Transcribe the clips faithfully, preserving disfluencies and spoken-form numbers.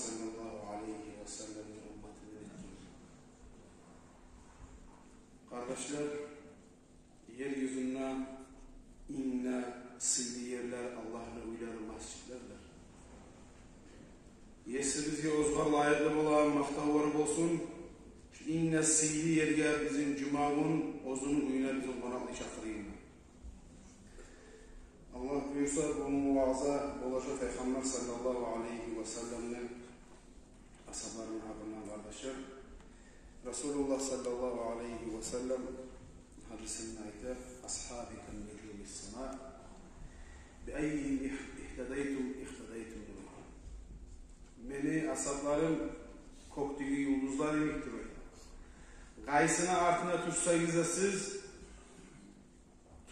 саллаллагьу алайгьи ва салламны умматындан этгин. Къардашлар, ер юзюнде инг де сыйлы ерлер Аллагьны уьйлери, межитлердир. Есибизге, оьзюне лайыкълы болагъан макътавлар болсун, шу инг де сыйлы ерге бизин жумагюн оьзюню уьюне бизин къонакълы чакъыргъангъа. Аллагь буюрса, бугюн ваъза болажакъ Пайхаммар саллаллагьу алайгьи ва салламны асгьабларыны гьакъындан, къардашлар. Расулуллагь саллаллагьу алайгьи ва саллам гьадисинде айта: «Асгьаби кан нужуми ссама, би аййигьим игь-, игьтадайтум, игьтадайтум». Мени асгьабларым кёкдеги юлдузлар йимик деп айта. Къайсыны артына тюшсегиз де сиз,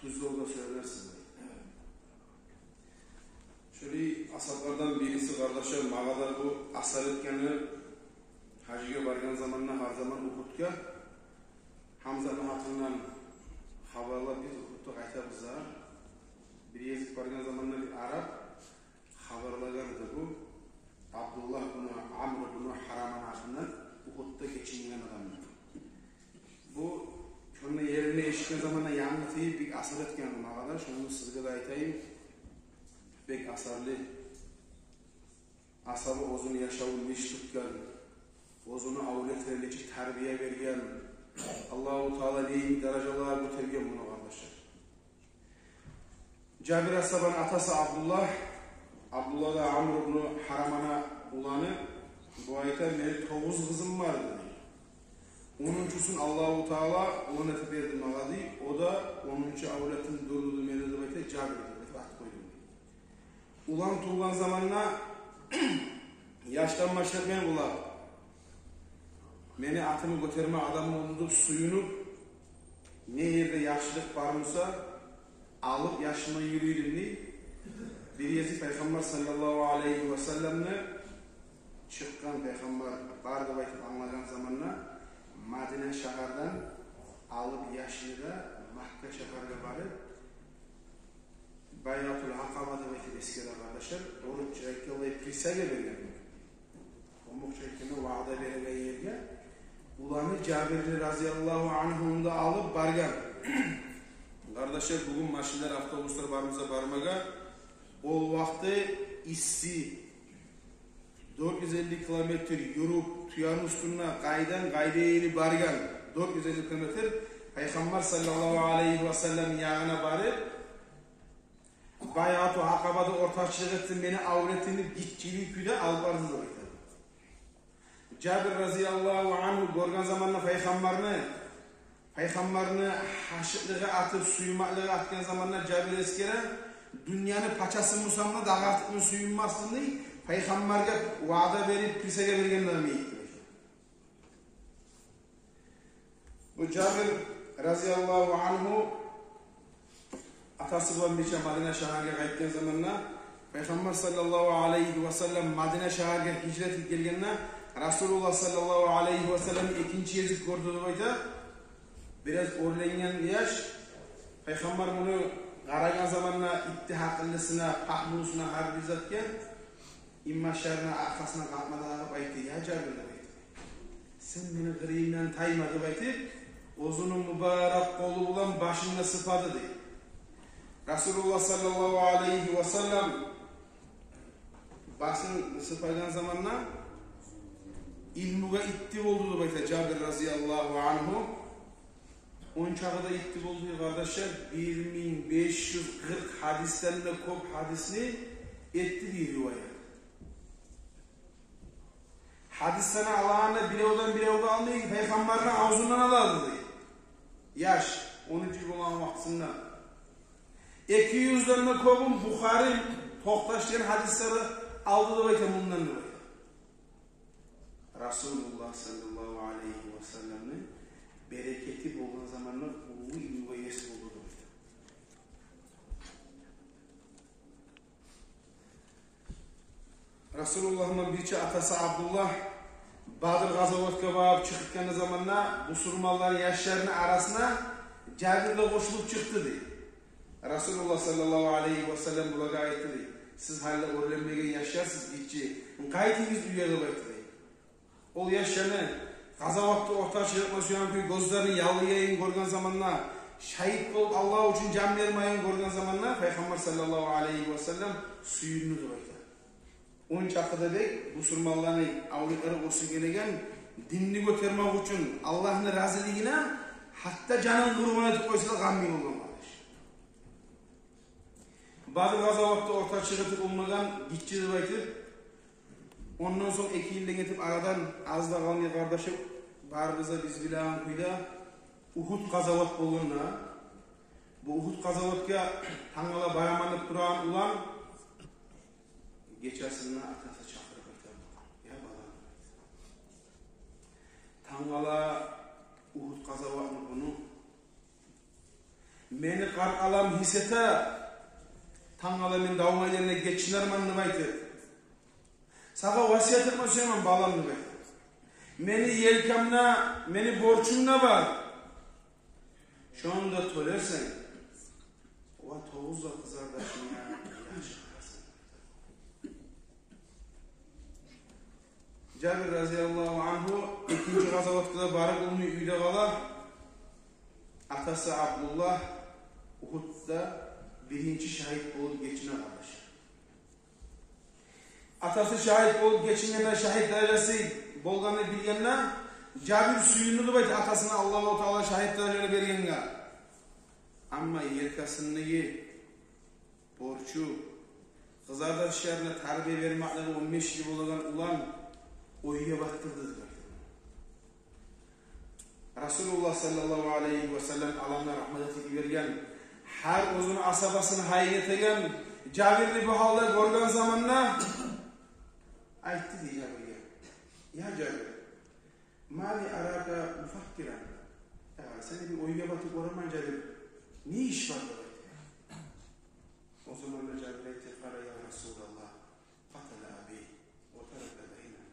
тюз ёлда сюрюлерсиз. Шолай асгьаблардан бириси, къардашлар, магъа да бу асар этгени, гьажгъа баргъан заманда гьар заман Ухудгъа Гьамзаны гьакъындан хабарлап, биз Ухуддан къайтабыз да, бир гезик баргъан заманда бир арап хабарлагъан эди бу Абдуллагь бну Амр бну Гьарамны гьакъындан, Ухудда гечинген адамны. Бу шону ерине эшитген заманда янгы тийип, бек асар этген магъа да, шону сизге де айтайым. Бек асарлы. Асгьабы оьзюню яшавун нечик тутгъан, оьзюню авлетине нечик тарбия берген, Аллагьу Таала нечик даражалагъа гётерген муну, къардашлар. Жабир асгьабаны атасы Абдуллагь, Абдуллагь да Амр ибну Гьарамны уланы, бу айта: «Мени тогъуз къызым бар, – деди. – Онунчусун Аллагьу Таала улан этип берди магъа, – дей. – О да онунчу авлетим дюрдю мени», – деп айта Жабир, деп айтып ат къойду. Улан тувгъан заманда яшдан башлап мен улан, мени атымны гётерме адам болду деп сююнюп, не ерде яхшылыкъ бар буса, алып яшына юрюй эдим, – дей. Бир гезик Пайхаммар саллаллагьу алайгьи ва салламны чыкъгъан, Пайхаммар бар деп айтып англагъан заманда, Мадина шагьардан алып яшны да Макка шагьаргъа барып, Байъатул Акъаба деп айтып эсгере, къардашлар, орусча айтгъанда присяга берген. Къумукъча айтгъанда, ваъда береген ерге уланы Жабирни разияллагьу ангьуну да алып баргъан. Къардашлар, бугюн машинлер, автобуслар бар буса бармагъа, ол вакъти исси, дёрт юз элли километр юрюп, тюени уьстюнде къайдан къайгъа ерли баргъан, дёрт юз элли километр Пайхаммар саллаллагьу алайгьи ва саллам ягъына барып, Байъату Акъабада ортакъчылыкъ этсин, мени авлетимни гиччилей кюйде алып барды деп айта. Жабир разияллагьу ангьу гёрген заманда Пайхаммарны, Пайхаммарны гьашыкълыгъы артып, сюймеклиги артгъан заманда Жабир эсгере: «Дюньяны пачасы бусам да, дагъы артыкъ мен сююнмесдим, – дей, – Пайхаммаргъа ваъда берип, присяга бергенлериме», – дей. Бу Жабир разияллагьу ангьу атасы булан бирче Мадина шагьаргъа къайтгъан заманда, Пайхаммар саллаллагьу алайгьи ва саллам Мадина шагьаргъа гьижрат этип гелгенде, Расулуллагь саллаллагьу алайгьи ва саллам экинчи гезик гёрдю деп айта. Бираз оьрленген яш. Пайхаммар муну къарагъан заманда итти гьакъыллысына, пагьмулусуна, гьар бир затгъа, инбашларын аркъасына къатма да къагъып айтды: «Я Жабир, – деп айтды, – сен мени къырыйымдан тайма», – деп айтып, оьзюню мубарак къолу булан башын да сыпады, дей. Расулуллагь саллаллагьу алайгьи ва саллам башын сыпагъан заманда илмугъа итти болду деп айта Жабир разияллагьу ангьу. Ончакъы да итти болду, къардашлар, бир минг беш юз къыркъ гьадисден де кёп гьадисни этди, дей, риваят. Гьадислени алагъанда биревден биревге алмай, Пайхаммарны авзундан алады, дей. Яш, он уьч йыл болгъан вакътисинде. Эки юзден де кёбюн Бухари токъташгъан гьадислени алды деп айта мундан, деп айта. Расулуллагь саллаллагьу алайгьи ва салламны берекети болгъан заманда уллу илмугъа ес болду деп айта. Расулуллагьны бирче атасы Абдуллагь Бадр къазаватгъа барып чыкъгъан заманда бусурманланы яшларыны арасына Жабир де къошулуп чыкъды, дей. Расулуллагь саллаллагьу алайгьи ва саллам булагъа айтды, дей: Сиз гьали оьрленмеген яшларсыз, гиччи. Къайтыгъыз уьйге деп айтды. Ол яшланы къазаватда орта чыгъып, шо гюн гёзлерин яллайын гёрген заманда, шагьит болуп Аллагь учун жан бермейин гёрген заманда Пайхаммар саллаллагьу алайгьи васаллам сююндю деп айта. Ончакъы да бек бусурманланы авлетлери оьсюп гелеген, динни гётермек учун, Аллагьны разилигине гьатта жанын къурбан этип къойса да, гъамы болгъан, къардаш. Бадр къазаватда орта чыгъып тутулмагъан гиччи деп айтып, ондан сонг эки йылдан гетип арадан аз да къалмай, къардашым, барыбыз да биз билеген кюйде Угьуд къазават болгъанда, бу Угьуд къазаватгъа тангала бараман деп турагъан улан гечесинде атасы чакъырып айта: «Я балам, тангала Угьуд къазаватны гюню, мени къаркъарам гьис эте, тангала мен дав майданда гечинермен деп айтып. Сагъа васият этме сюемен, балам, деп айтып. Мени елкамда мени борчум да бар. Шону да тёлерсен, ва тогъуз да къызардашынга яхшы къарарсан». Жабир разияллагьу ангьу экинчи къазаватгъа да барып болмай, уьйде къала. Атасы Абдуллагь Угьудда биринчи шагьит болуп гечине, къардаш. Атасы шагьит болуп гечингенде, шагьит даражасы болгъанны билгенде, Жабир сююндю деп айта атасына Аллагьу Таала шагьит даражаны бергенге. Амма елкасындагъы борчу, къызардашларына тарбия бермеклиги он беш йыл болагъан улан ойгъа батдырды деп айта. Расулуллагь саллаллагьу алайгьи васаллам, Аллагь ону рагьмат этип йиберген, гьар оьзюню асгьабасын гьайын этеген Жабирни бу гьалда гёрген заманда айтды дей Жабирге: «Я Жабир, ма ли арака муфаккиран? Я, сени бир ойгъа батып гёремен, Жабир. Не иш бар?» — деп айтды. О заманда Жабир айтды: «Къала, я Расулаллагь, къатала аби ва тарака дайнан».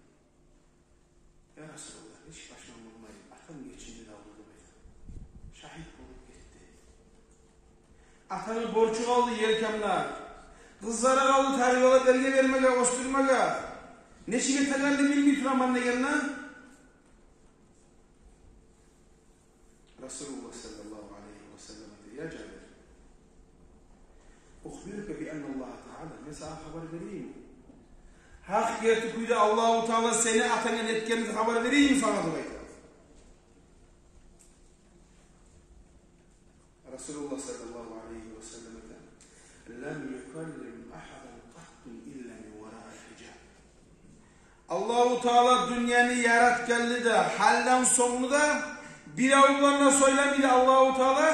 «Я Расулаллагь, гьеч пашман болмайман, атам гечинди де алды, — деп айта. — Шагьит болуп гетди. Атаны борчу къалды елкамда. Къызлары къалды тарбиялап, эрге бермеге, оьсдюрмеге. Нечик этегенни билмей тураман», — дегенде, Расулуллагь саллаллагьу алайгьи васаллам айтды: «Я Жабир, ухбирука би анна Аллагьа Таала, мен сагъа хабар берейимми? Гьакъ герти кюйде Аллагьу Таала сени атангдан этгенни хабар берейимми сагъа?» — деп айтды. Расулуллагь саллаллагьу алайгьи васаллам айта: «Лам юкаллим агьадан къатту илла мин вараи хижаб». Аллагьу Таала дюньяны яратгъанлы да, гьалдан сонгу да бирев булан да сёйлемейди Аллагьу Таала.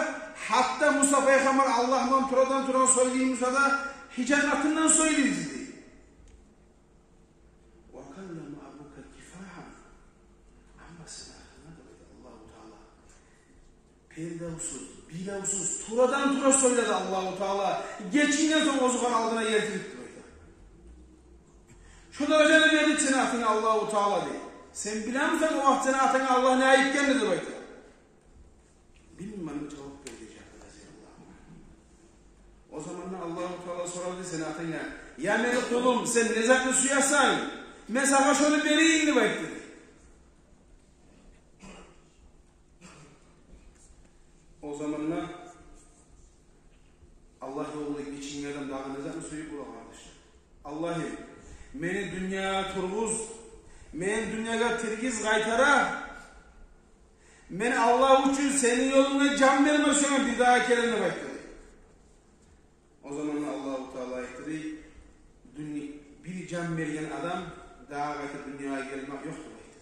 Гьатта Муса пайхаммар Аллагь булан турадан-тура сёйлей буса да, хижап артындан сёйлей эди. «Ва каллама раббука кифахан». Амма сени атанг, деп айта Аллагьу Таала, пердевсюз, биревсюз, турадан-тура сёйледи Аллагьу Таала. Гечинген сонг оьзю къара алдына гелтирди, деп айта. Шо даражаны берди сени атанга Аллагьу Таала, дей. Сен билемисен о вакъти сени атанга Аллагь не айтгъанны, деп айта. Билмеймен, деп жавап берди Жабир разияллагьу ангьу. О заманда Аллагьу Таала сорады сени атанга: «Я мени къулум, сен не затны сюесен? Мен сагъа шону берейим», — деп айтды. О заманда Аллагь ёлунда гечинген адам дагъы не затны сююп бола, къардашлар? «Аллагьым, мени дюньягъа тургъуз, мени дюньягъа тиргиз, къайтара. Мен Аллагь учун сени ёлунгда жан берме сюемен бир дагъы керен», — деп айтды. О заманда Аллагьу Таала айтды: «Дюнья, бир жан берген адам дагъы къайтып дюньягъа гелмек ёкъ», — деп айтды.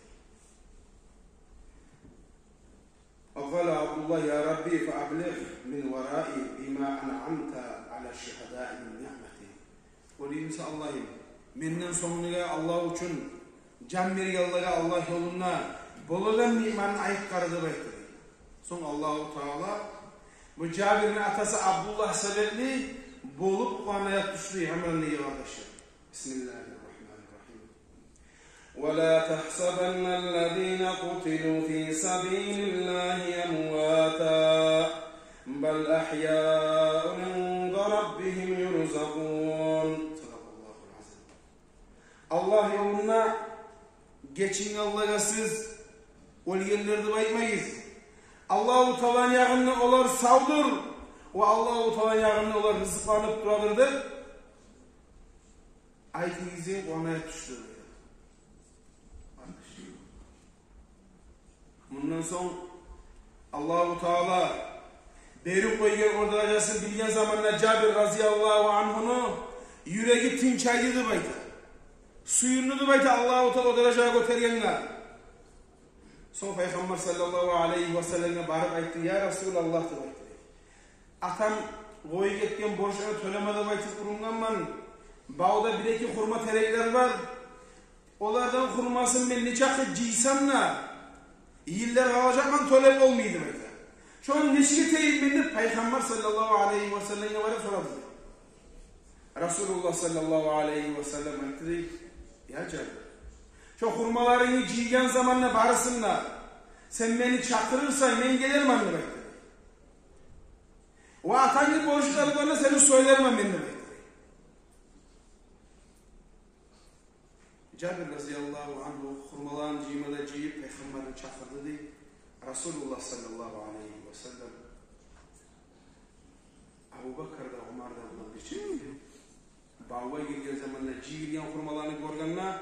Ва къала Абдуллагь: «Я Рабби, фа аблигъ мин вараи бима анъамта ала шугьадаи мин ниъмати». О дей буса: «Аллагьым, менден сонгуна Аллагь учун жан бергенлеге Аллагь ёлунда болагъан ниъматны айтгъар», — деп айтды. Сонг Аллагьу Таала бу Жабирни атасы Абдуллагь себепли болуп къуран аят тюшдю, гьаммадагъы, къардашлар. Бисмиллагьи ррагьмани ррагьим. «Ва ла тагьсабанна ллазина къутилу фи сабилиллагьи амвата, бал агьяун инда раббигьим юрзакъун». Садакъа Аллагь ёлунда гечингенлеге сиз оьлгенлер деп айтмагъыз. Аллагьу Тааланы ягъында олар савдур, ва Аллагьу Тааланы ягъында олар ризкъыланып турадыр деп айтыгъыз деп къуран аят тюшдю. Мундан сонг Аллагьу Таала берип къойгъан о даражасын билген заманда Жабир разияллагьу ангьуну юреги тынчайды деп айта. Сююндю деп айта Аллагьу Таала о даражагъа гётергенге. Сонг Пайхаммар саллаллагьу алайгьи ва салламгъа барып айтды: «Я Расулаллагь, — деп айтды, — атам къоюп гетген борчланы тёлеме деп айтып урунгъанман. Бавда бир-эки хурма тереклер бар. Олардан хурмасын мен нечакъы жыйсам да, йыллар къалажакъман, тёлеп болмай», — деп айта. «Шону нечик этейим мен?» — деп Пайхаммар саллаллагьу алайгьи ва салламгъа барып сорады. Расулуллагь саллаллагьу алайгьи ва саллам айтды дей: «Я Жабир, шо хурмаларынгны жыйгъан заманда барысын да сен мени чакъырырсан, мен гелермен», — деп айтды. «Ва атангны борчлары бар да сени сёйлермен мен», — деп айтды. Жабир разияллагьу ангьу хурмаларын жыйма да жыйып, Пайхаммарны чакъырды дей. Расулуллагь саллаллагьу алайгьи ва саллам Абубакар да, Умар да булан бирче бавгъа гирген заманда, жыйылгъан хурмаланы гёргенде,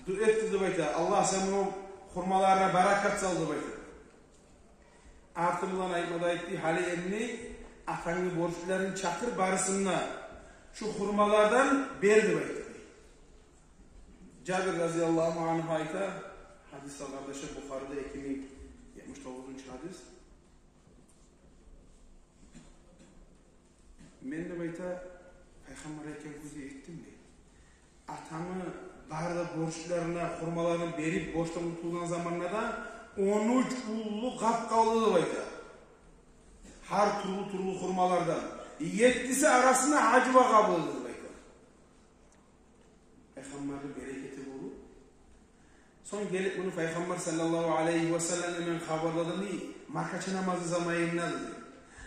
дуа этди деп айта: «Аллагь, сен муну хурмаларына баракат сал», — деп айта. Артындан айтма да айтды: «Гьали энни атангны борчларын чакъыр, барысын да шу хурмалардан бер», — деп айтды. Жабир разияллагьу ангьу айта, гьадис, къардашлар, Бухариде эки минг етмиш тогъузунчу гьадис. «Мен, — деп айта, — Пайхаммар айтгъан кюйде этдим, — дей. — Атамны бары да борчларына хурмаларын берип, борчдан къутулгъан заманда да он уьч уллу къап къалды, — деп айта, — гьар тюрлю-тюрлю хурмалардан. Еттиси арасында гьажва къабы эди», — деп айта. Пайхаммарны берекети болуп, сонг гелип муну Пайхаммар саллаллагьу алайгьи ва салламгъа мен хабарлады дей, маркача намазы заманында деди.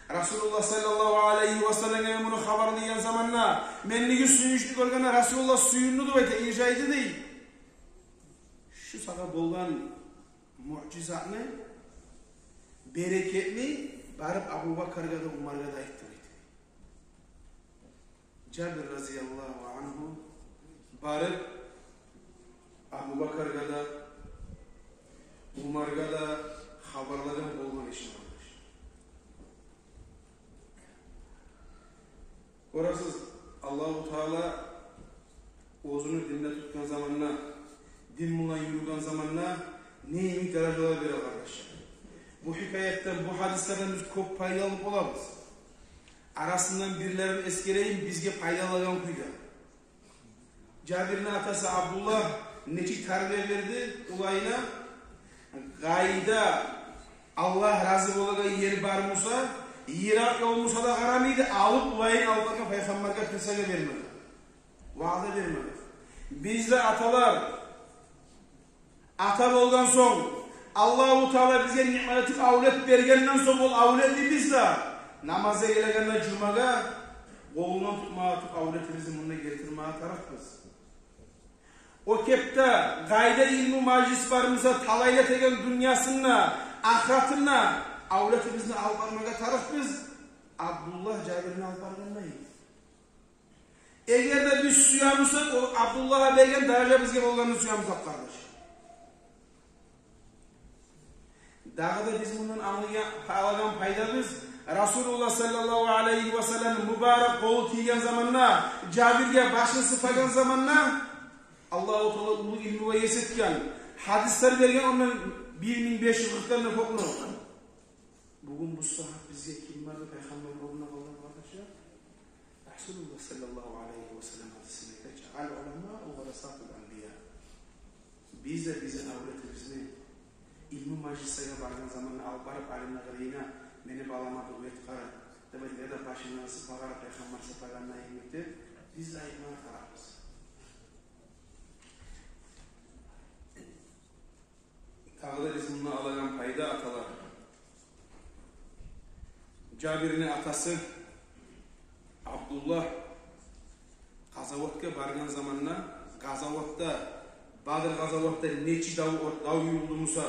Расулуллагь саллаллагьу алайгьи ва салламгъа мен муну хабарлайгъан заманда, мендеги сююнчню гёргенде Расулуллагь сююндю деп айта, иржайды дей. Шу сагъа болгъан муъжизатны, берекетни барып Абубакаргъа да, Умаргъа да айт деп айта. Жабир разияллагьу ангьу барып Абубакаргъа да, Умаргъа да хабарлагъан болгъан ишни, къардашлар. Гёресиз, Аллагьу Таала оьзюню динде тутгъан заманда, дин булан юрюген заманда не йимик даражалар бере, къардашлар. Бу гьикаятдан, бу гьадислерден биз кёп пайда алып болабыз. Арасындан бирлерин эсгерейим, бизге пайдалыгъын кюйде. Жабирни атасы Абдуллагь нечик тарбия берди уланына? Къайда Аллагь рази болагъан ер бар буса, йыракъ ёл буса да къарамайды, алып уланын алып баргъан, Пайхаммаргъа пирсагъа бермеге, ваъда бермеге. Биз де, аталар, ата болгъан сонг, Аллагьу Таала бизге ниъмат этип авлет бергенден сонг, ол авлетни биз де намазгъа гелегенде жумагъа къолундан тутмагъа, тутуп, авлетибизни мунда гелтирмеге тарыкъбыз. О кепде къайда илму мажлис бар буса, талайлы этеген дюньясын да, ахыратын да авлетибизни алып бармагъа тарыкъбыз, Абдуллагь Жабирни алып баргъандай. Эгер де биз сюе бусакъ, о Абдуллагьгъа берген даража бизге болгъанны сюе бусакъ, къардаш. Дагъы да биз мундан англагъан, алагъан пайдабыз, Расулуллагь саллаллагьу алайгьи ва саллам мубарак къолу тийген заманда, Жабирге башын сыпагъан заманда, Аллагьу Таала уллу илмугъа ес этген, гьадислер берген ондан бир минг беш юз къыркъдан да кёпню. Бугюн бу сагьат бизге ким барды Пайхаммар орнуна къалгъан, къардашлар? Расулуллагь саллаллагьу алайгьи ва саллам гьадисинде гелчи: «Ал-уламау варасатул анбия». Биз де бизин авлетибизни илму мажлислеге баргъан заманда алып барып алимлени къырыйына: «Мени балама дуа эт, къара», — деп айтып, яда башындан сыпагъан, Пайхаммар сыпагъандай йимик деп, биз де айтмагъа тарыкъбыз. Дагъы да биз мундан алагъан пайда, аталар. Жабирни атасы Абдуллагь къазаватгъа баргъан заманда, Къазаватда, Бадр къазаватда нече дав, дав юрюлдю буса,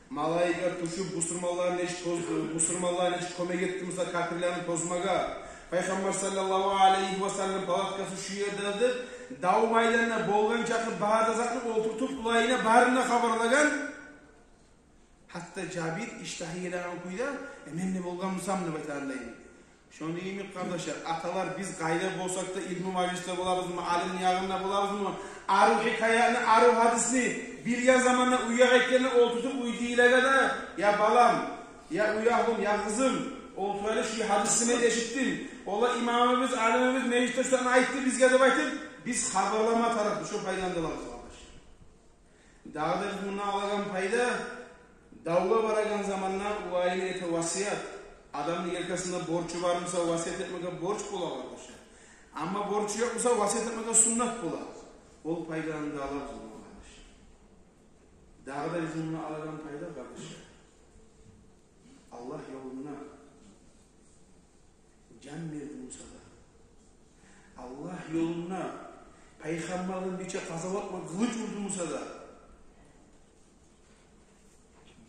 малайиклер тюшюп, бусурманланы нечик тоз-, бусурманланы нечик кёмек этди буса капирлени тозмагъа, Пайхаммар саллаллагьу алайгьи ва саллам палаткасы шу ерде деп, дав майданда болгъан чакъы бары да затны олтуртуп, уланына барын да хабарлагъан. Гьатта Жабир иштагьы гелеген кюйде: «Э, мен де болгъан бусам», — деп айтагъандай. Шону йимик, къардашлар, аталар, биз къайда болсакъ да, илму мажлисде болабызмы, алимни ягъында болабызмы, арив хикаятны, арив гьадисни билген заманда уьйге къайтгъанда олтуртуп, уьйдегилеге де: «Я балам, я уьягьлюм, я къызым, олтур гьали, шу гьадисни мен эшитдим. Олай имамыбыз, алимибиз межитде шуланы айтды бизге», — деп айтып, биз хабарлама тарыкъбыз. Шо пайданы да алабыз, къардашлар. Дагъы да биз мундан алагъан пайда, давгъа барагъан заманда уланына эте васият. Адамны елкасында борчу бар буса, васият этмеге борч бола, къардашлар. Амма борчу ёкъ буса, васият этмеге суннат бола. Ол пайданы да алабыз мундан, къардашлар. Дагъы да биз мундан алагъан пайда, къардашлар, Аллагь ёлунда жан берди буса да, Аллагь ёлунда Пайхаммардан бирче къазават къылыч урду буса да,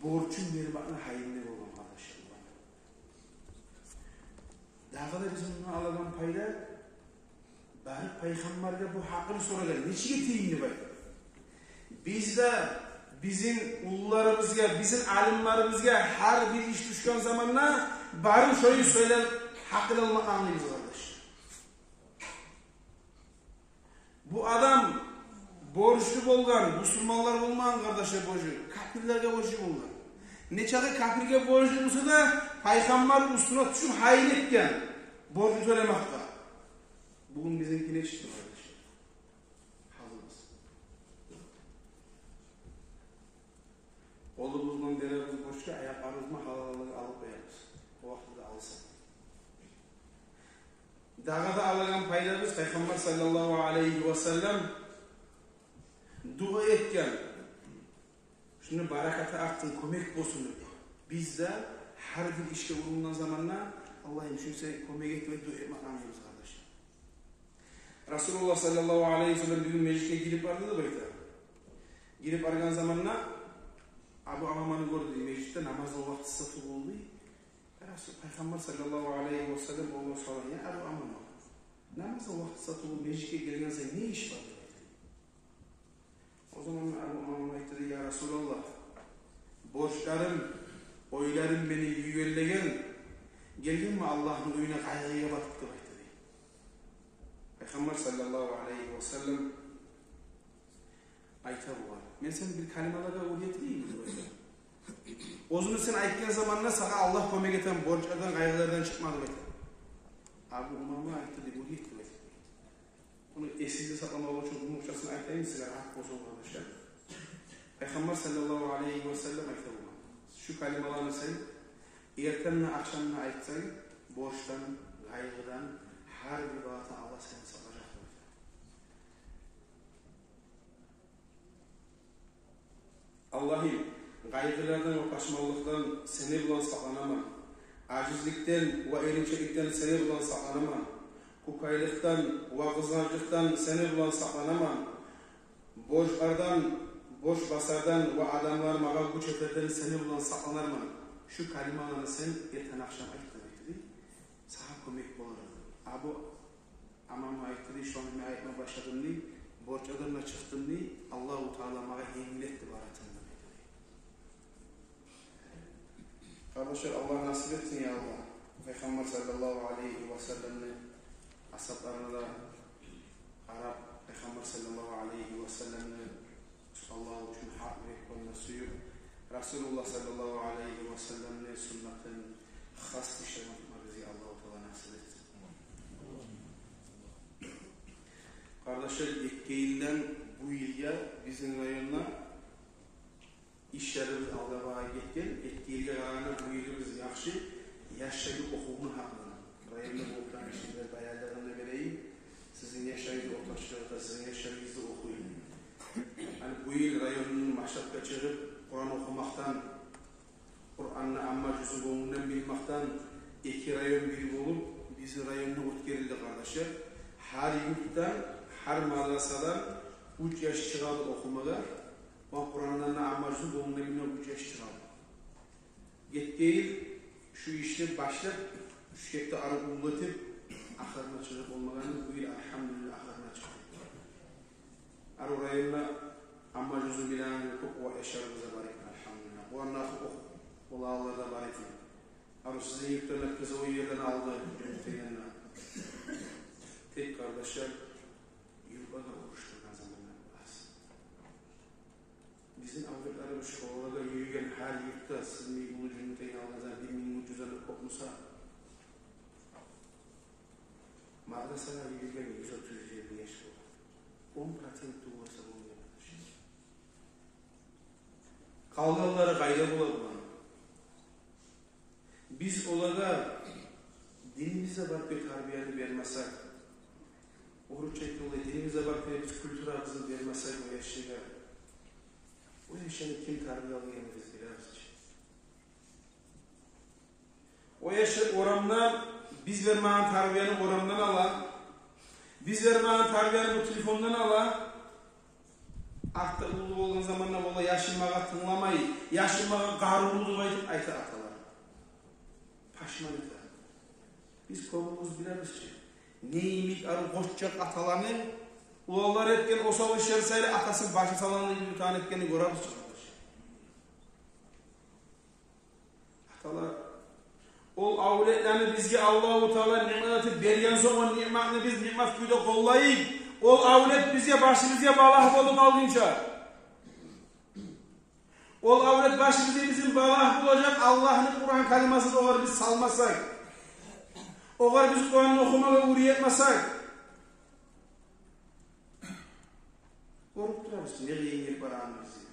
борчун бермекни гьайында болгъан, къардашлар. Дагъы да биз мундан алагъан пайда, барып Пайхаммаргъа бу гьакъын сорагъан, нечик этейим деп айтып. Биз де бизин уллуларыбызгъа, бизин алимлерибизге гьар бир иш тюшген заманда барып шону сёйлеп гьакъын алмакъны англайбыз, къардашлар. Бу адам борчлу болгъан, бусурманлар болмагъан, къардашлар, борчлу, капирлеге борчлу болгъан. Нечакъы капирге борчлу буса да, Пайхаммар уьстюне тюшюп гьайын этген борчну тёлемекге. Бугюн бизинки нечик, къардашлар? Гьалыбыз. Къолубуздан беребиз борчгъа, аякъларыбызны гьалаллыкъ алып къоябыз. О вакътиде алса. Дагъы да алагъан пайдабыз, Пайхаммар саллаллагьу алайгьи ва саллам дуа этген. Шуну баракаты артсын, кёмек болсун деп. Биз де гьар бир ишге урунгъан заманда, Аллагьым, шуну сен кёмек эт деп дуа этмекни англайбыз, къардашлар. Расулуллагь саллаллагьу алайгьи ва саллам бир гюн межитге гирип барды деп айта. Гирип баргъан заманда Абу Умаманы гёрдю, межитде намазны вакътиси тюгюл дей. Расул, Пайхаммар саллаллагьу алайгьи ва саллам огъар сорагъан: «Я Абу Умама, намазны вакътиси тюгюл, межитге гелгенсен, не иш бар?» — деп айта. О заман Абу Умама айтды дей: «Я Расулаллагь, борчларым, ойларым мени ювеллеген, гелгенмен Аллагьны уьюне къайгъыгъа батып», — деп айтды дей. Пайхаммар саллаллагьу алайгьи ва саллам айта бугъар: «Мен сени бир калималагъа уьйретейимми?» — деп айта. «Оьзюню сен айтгъан заманда сагъа Аллагь кёмек этеген, борчлардан, къайгъылардан чыкъма», — деп айта. Абу Умама айтды дей: «Уьйрет», — деп айта. Муну эсигизде сакъламакъ учун къумукъчасын айтайым сизге, рагьат болсун, къардашлар. Пайхаммар саллаллагьу алайгьи ва саллам айта бугъар: «Шу калималаны сен эртен де, ахшам да айтсанг, борчдан, къайгъыдан, гьар бир балагьдан Аллагь сени сакълажакъ», — деп айта. Аллагьым, къайгъылардан ва пашманлыкъдан сени булан сакъланаман. Ажизликден ва эринчекликден сени булан сакъланаман. Кёкайлыкъдан ва къызгъанчлыкъдан сени булан сакъланаман. Борчлардан, борч басардан ва адамлар магъа гюч этерден сени булан сакъланарман. Шу калималаны сен эртен-ахшам айт, — деп айтды дей. — Сагъа кёмек болар. Абу Умама айтды дей: «Шону мен айтма башладым дей, борчлардан да чыкъдым дей, Аллагьу Таала магъа енгил этди баракъ этди», — деп айтды дей. Къардашлар, Аллагь насип этсин, я Аллагь, Пайхаммар саллаллагьу алайгьи ва салламны асгьабларына да къарап, Пайхаммар саллаллагьу алайгьи ва салламны Аллагь учун гьакъ юрекден сююп, Расулуллагь саллаллагьу алайгьи ва салламны суннатын хас ишлеме тутма бизге Аллагьу Таала насип этсин. Къардашлар, эки йылдан бу йылгъа бизин районда ишлерибиз алда багъа гетген. Эки йылгъа къарагъанда бу йылыбыз яхшы. Яшланы охувну гьакъында, районда болуп турагъан ишлени баянларын да берейим. Сизин яшларыгъыз да ортакъчылыкъда, сизин яшларыгъыз да охуй. Гьали бу йыл районну макъсатгъа чыгъып, Къуран охумакъдан, Къуранны амма жюзюн гёнгюнден билмекден эки район бир болуп, бизин районда оьтгерилди, къардашлар. Гьар юртдан, гьар мадрасадан Уьч яш чыгъады охумагъа. О Къурандан да Амма жузу гёнгюне мине уьч яш чыгъады. Гетген йыл шу ишни башлап, уьч гетде ары уллатып, ахырына чыгъып болмагъаны, бу йыл, альгьамдулиллагь, ахырына чыкъды. Ары районда Амма жузу билеген кёп яшларыбыз да бар экен, альгьамдулиллагь. Буланы охуп болагъанлар да бар экен. Ары сизин юртдан да къызы о ерден алды, Жюнгютейден де. Тек, къардашлар, юртларда урушдургъан заманлар аз. Бизин авлетлерибиз школагъа юрюген гьар юртда, сизин йимик уллу Жюнгютейни алгъанда бир минг уьч юзден кёп буса, мадрасагъа юрюген юз отуз, юз элли яш бола. Он процент де болмаса болмай, къардашлар. Къалгъанлары къайда бола буланы? Биз олагъа динибизде бар кюйде тарбияны бермесек, орусча айтгъанда, динибизде бар кюйде биз культурабызны бермесек о яшлагъа, о яшланы ким тарбиялайгъанын биз билебиз чи. О яшлар орамда биз бермеген тарбияны орамдан ала, биз бермеген тарбияны бу телефондан ала. Артда уллу болгъан заманда бола, яшым магъа тынгламай, яшым магъа къаршы деп айтып айта аталар. Пашман эте. Биз кёбюбюз билебиз чи, не йимик арив къошчакъ аталаны уланлар этген осал ишлер саялы атасын башын салгъанлай бир тан этгенни гёребиз чи, къардаш. Аталар, ол авлетлени бизге Аллагьу Таала ниъмат этип берген сонг, о ниъматны биз ниъмат кюйде къоллайыкъ. Ол авлет бизге, башыбызгъа балагь болуп къалгъынча. Ол авлет башыбызгъа бизин балагь болажакъ, Аллагьны Къуран калимасын огъар биз салмасакъ, огъар биз Къуранны охумагъа уьйретмесек. Гёрюп турабыз не къыйын гелип барагъаныбызны.